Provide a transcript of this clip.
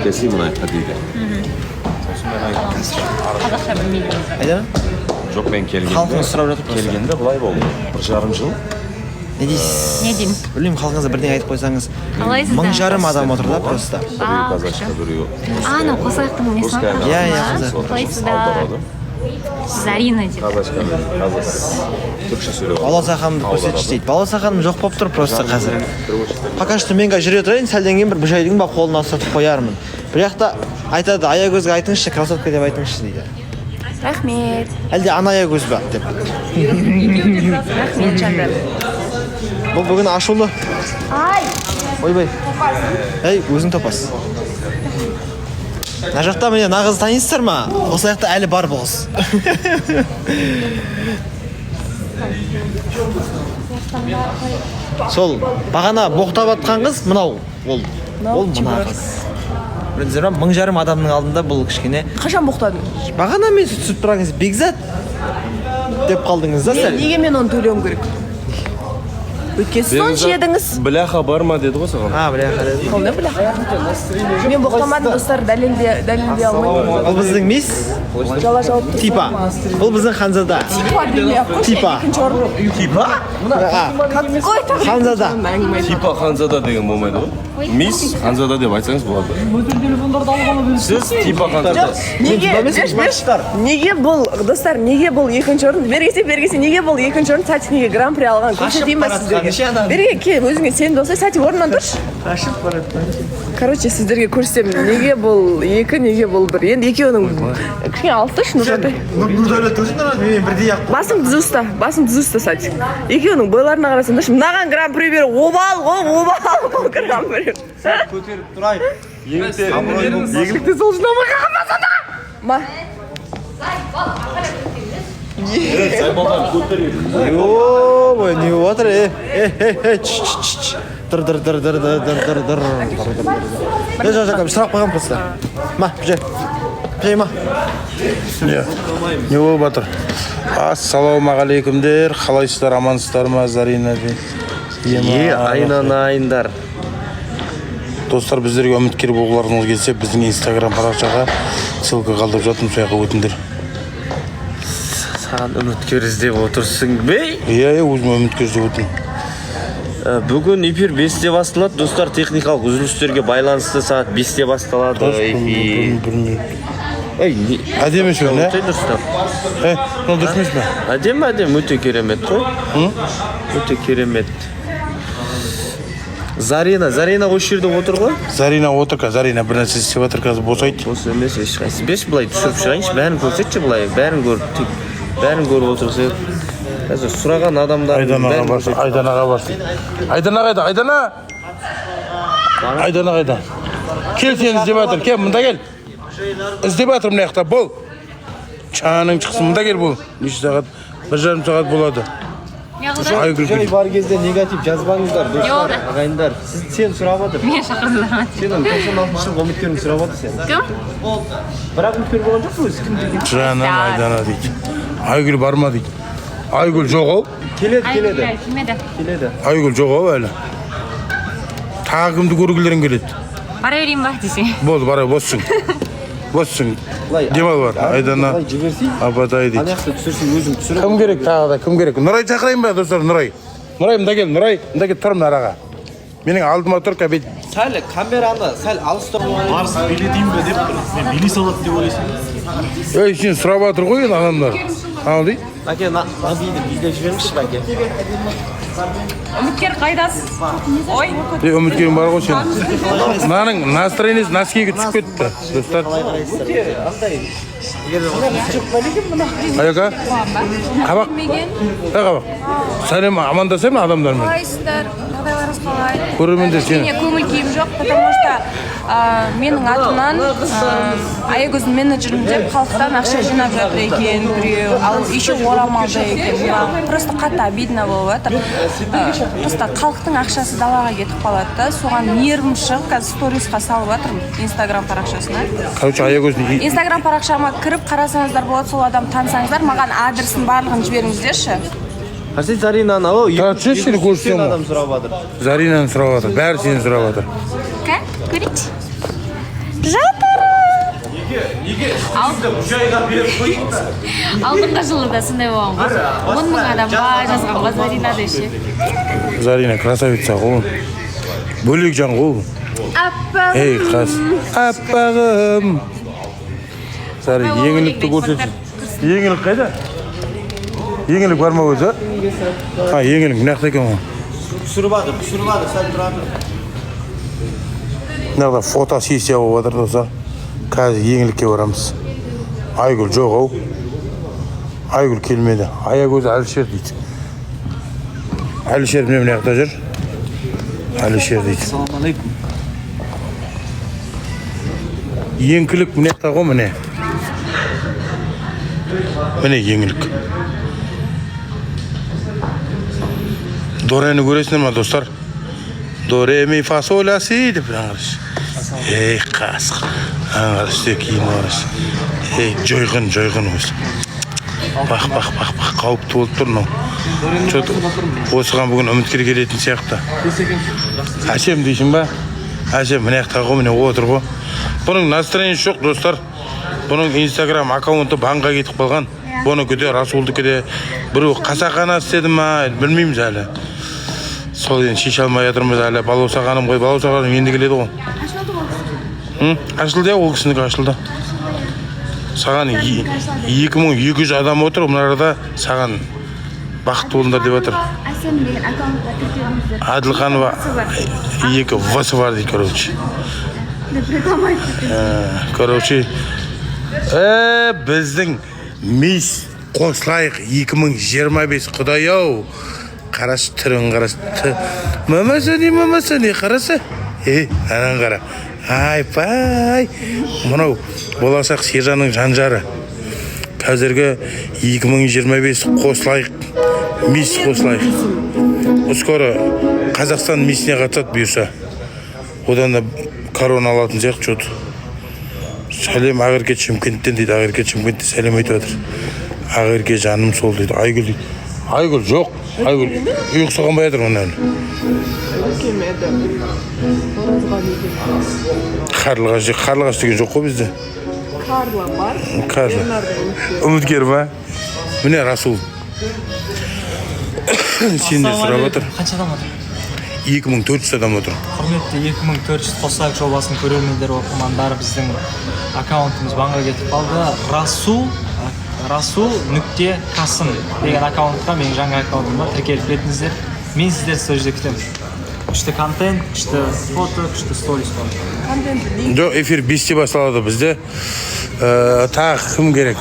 Келсей мына жаққа дейді. Сосын мен айттым. Қазақша білмейді. Айдана. Жоқ, мен келгенде Халқыңыз сұрап жатыр просто. Келгенде былай болды. 1,5 жыл. Не дейсіз? Не деймін? Білмеймін, халқыңызға бірдеңе айтып қойсаңыз. Қалайсыздар? 1500 адам отыр да просто. Біреу қазақша, біреу А, анау Қосаяқтың несі ма? русская. Иә, Қосаяқ. Қалайсыздар? Аударады. Зарина дейді. Қазақша, қазақ, түрікше сөйлеп. Балауса ханымды көрсетші дейді. Балауса ханым жоқ болып тұр просто қазір. Пока что мен қазір жүре тұрайын, сәлден кейін бір Бүжайдың ба қолына ұстатып қоярмын. Бір жақта айтады: «Аягөзге айтыңызшы, красотка деп айтыңызшы», – дейді. Рахмет. Әлде ана Аягөз ба деп. Рахмет, жандар. Бұл бүгін ашулы. Ай. Ойбай, ей, өзің топас. Мына жақта, міне, мына қызды танисыздар ма? Осы жақта әлі бар бұл қыз. Сол бағана боқтап атқан қыз мынау. Ол мына қыз, білдіңіздер ма? 1500 адамның алдында бұл кішкене. Қашан боқтадым? Бағана мен түсіп тұрған кезде «Бекзат» деп қалдыңыз да сәл. Неге мен оны төлеуім керек? Өйткені сіз оны жедіңіз. Бляха бар ма деді ғой саған. А, бляха деді. Ол не бляха? Мен боқтамадым, достар, дәлелдей алмаймын. Бұл біздің мисс Жала жауып тұр. Типа. Бұл біздің ханзада. Типа демей ақ қойшы. Типа. Екінші орын. Типа? А, Какой там? ханзада. Әңгіме. Типа ханзада деген болмайды ғой. Мисс ханзада деп айтсаңыз болады. Сіз типа ханзада. Неге? Емес, Берші, берші. Неге бұл, достар, неге бұл екінші орын? Бергесе, бергесе, неге бұл екінші орын? Сатик неге гран-при алған? Көрсетейін ба сіздерге? Берге, кел, өзіңе сенімді болса, Сатик, орнынан тұршы. Қашып барады. Короче, сіздерге көрсетемін. Неге бұл екі, неге бұл бір? Енді екеуінің кішкене алысташы, Нұржатай. Нұрдәулет өзің, менімен бірдей ақ. Басың түзу ұста, басың түзу ұста, Сатик. Екеуінің бойларына қарасаңдаршы, мынаған гран-при беру, обал ғой, обал бұл гран-при. Көтеріп тұрайық. Игілікті сол үшін алмай қалған ба сонда? Ма? Ой, не болып жатыр? Е, е, е, е, ч ч ч ч. Дыр дыр дыр дыр дыр дыр дыр дыр дыр дыр. Е, жоқ, жоқ, сұрақ қойғанмын просто. Ма, жай. Жай ма. Не, не болып жатыр? Ассалаумағалейкумдер, қалайсыздар, амансыздар ма, Зарина? Е, айнанайындар. Достар, біздерге үміткер болғыларыңыз келсе, біздің инстаграм парақшаға ссылка қалдырып жатырмын, сол жаққа өтіңдер. Саған үміткер іздеп отырсың бе? Иә, өзім үміткер іздеп отырмын. Бүгін эфир 5-те басталады, достар, техникалық үзілістерге байланысты сағат 5-те басталады эфир. Бір минут. Ей, Әдемі ше, не? Өте дұрыстап. Е, мынау дұрыс емес пе? Әдемі, әдемі, өте керемет қой. Өте керемет. Зарина, Зарина осы жерде отыр ғой. Зарина отыр қазір, Зарина бір нәрсе істеп жатыр қазір, босайды. Осы емес ешқайсысы. Берші, былай түсіріп шығайыншы, бәрін көрсетші былай, бәрін көріп, тек бәрін көріп отырса. Қазір сұраған адамдар Айданаға барсын, Айданаға барсын. Айдана қайда? Айдана! Айдана қайда? Кел, сені іздеп жатыр, кел, мында кел. Іздеп жатыр мына жақта, бол. Чаның шықсын, мында кел, бол. Неше сағат? 1,5 сағат болады. Не қылды? Айгүл кел. Бар кезде негатив жазбаңыздар, Не болды? ағайындар. Сіз, сен сұрап жатыр. Мені шақырдыңдар ма? Сенің 96 жылғы үміткерің сұрап жатыр сені. Кім? Бірақ үміткер болған жоқ қой өзі, кім деген. Жаным, Айдана дейді. Айгүл бар ма дейді. Айгүл жоқ ау. Келеді, келеді. Айгүл келмеді. Келеді. Айгүл жоқ ау әлі. Тағы кімді көргілерің келеді? Бара берейін ба десең. Болды, бара, боссың. Боссың. Былай, Демал бар. Айдана. Былай жіберсей, Апатай ана дейді. жақта түсірсең, өзің түсіріп. Кім керек тағы да, кім керек? Нұрай шақырайын ба, достар, Нұрай? Нұрай, мында кел, Нұрай, мында кел, тұр мына араға. Менің алдыма тұр, кәбет. Сәл камераны сәл алыстау. Барыс билетейін бе деп тұр. Мен билей салады деп ойлайсың. Ей, сен сұрап жатыр ғой енді адамдар. Ал дейді. Бәке, мына биді билеп жіберіңізші, бәке. Үміткер, қайдасыз? Ой. Е, үміткерің бар ғой сенің. Мынаның настроениесі носкиге түсіп кетті, достар. Өте андай. Аяка. Қабақ. Е, қабақ. Сәлем, амандасайын адамдармен. Қалайсыздар? Жағдайларыңыз қалай? Көрермендер сені. Кішкене көңіл күйім жоқ, потому что менің атымнан Аягөздің менеджерім деп халықтан ақша жинап жатыр екен біреу, ал еще орамалда екен. Маған просто қатты обидно болып жатыр. Просто халықтың ақшасы далаға кетіп қалады да, соған нервім шығып, қазір сторисқа салып жатырмын инстаграм парақшасына. Короче, Аягөздің Инстаграм парақшама кіріп қарасаңыздар болады. Сол адам танысаңыздар, маған адресін, барлығын жіберіңіздерші. Қарасай, Заринаны ау. Тұра түсеші, сені көрсетемін ғой. Адам сұрап жатыр. Заринаны сұрап жатыр. Бәрі сені сұрап жатыр. Кім? Көрейінші. Жатыр. Алдыңғы жылы да сондай болған ғой. 10 000 адамға жазған ғой Зарина да ше. Зарина красавица ғой, бөлек жан ғой ол. Аппағым. Ей, қас аппағым. Зари, еңлікті көрсетші. Еңлік қайда? Еңлік бар ма өзі? А, Еңлік мына жақта екен ғой. Түсіріп жатыр, түсіріп жатыр, сәл тұра тұр. Мына жақта фотосессия болып жатыр, достар. Қазір Еңлікке барамыз. Айгүл жоқ ау, Айгүл келмеді. Аягөз Әлішер дейді. Әлішер міне, мына жақта жүр. Әлішер дейді. Ассалаумағалейкум. Еңкілік мына жақта ғой, міне, міне, Еңлік. Дорені көресіңдер ма, достар? До ре ми фа соль ля си деп. Ана қарашы, ей, қасқыр, ана қарашы, үстіне киім қарашы. Ей, жойқын, жойқын өзі. Бақ, бақ, бақ, бақ, қауіпті болып тұр мынау че то. Осыған бүгін үміткер келетін сияқты. Әсем дейсің ба? Әсем мына жақта ғой, міне, отыр ғой. Бұның настроениесі жоқ, достар. Бұның Инстаграм аккаунты банға кетіп қалған. Бұнікі де, Расулдікі де. Біреу қасақана істеді ма, білмейміз әлі. Сол енді шеше алмай жатырмыз әлі. Балауса ханым ғой, Балауса ханым енді келеді ғой. Ашылды, иә, ол кісінікі ашылды. Саған 2200 адам отыр мына арада, саған бақытты болыңдар деп жатыр. Әсем деген аккаунтқа тіркеліңіздер. Әділханова, екі в бар дейді, короче. Деп реклама айтып кеткен. Короче, біздің мисс Қосылайық 2025, құдай ау, қарашы түрін, қарашы. Мамасы не, мамасы не, қарасы, е, ананы қара, айпай. Мынау болашақ Сержанның жан жары, қазіргі 2025 Қосылайық, мисс Қосылайық. Скоро Қазақстан миссіне қатысады, бұйырса, одан да корона алатын сияқты че то. Сәлем, Ақерке, Шымкенттен дейді. Ақерке Шымкенттен сәлем айтып жатыр. Ақерке, жаным сол дейді. Айгүл дейді. Айгүл жоқ, Айгүл ұйқысы қанбай жатыр оның әлі. Келмеді. Оразға неге? Қарлығаш, Қарлығаш деген жоқ қой бізде. Карла бар. Карла. Ернардың үміткері. Үміткер ма? Міне, Расул, сен де сұрап жатыр. Қанша адам отыр? 2400 адам отыр. Құрметті 2400 Қосылайық жобасының көрермендері, оқырмандары, біздің аккаунтымыз банға кетіп қалды. Расул.Касым деген аккаунтқа, менің жаңа аккаунтыма тіркеліп кетіңіздер. Мен сіздерді сол жерде күтемін. Күшті контент, күшті фото, күшті сторис бар. Жоқ, эфир 5-те басталады бізде. Тағы кім керек?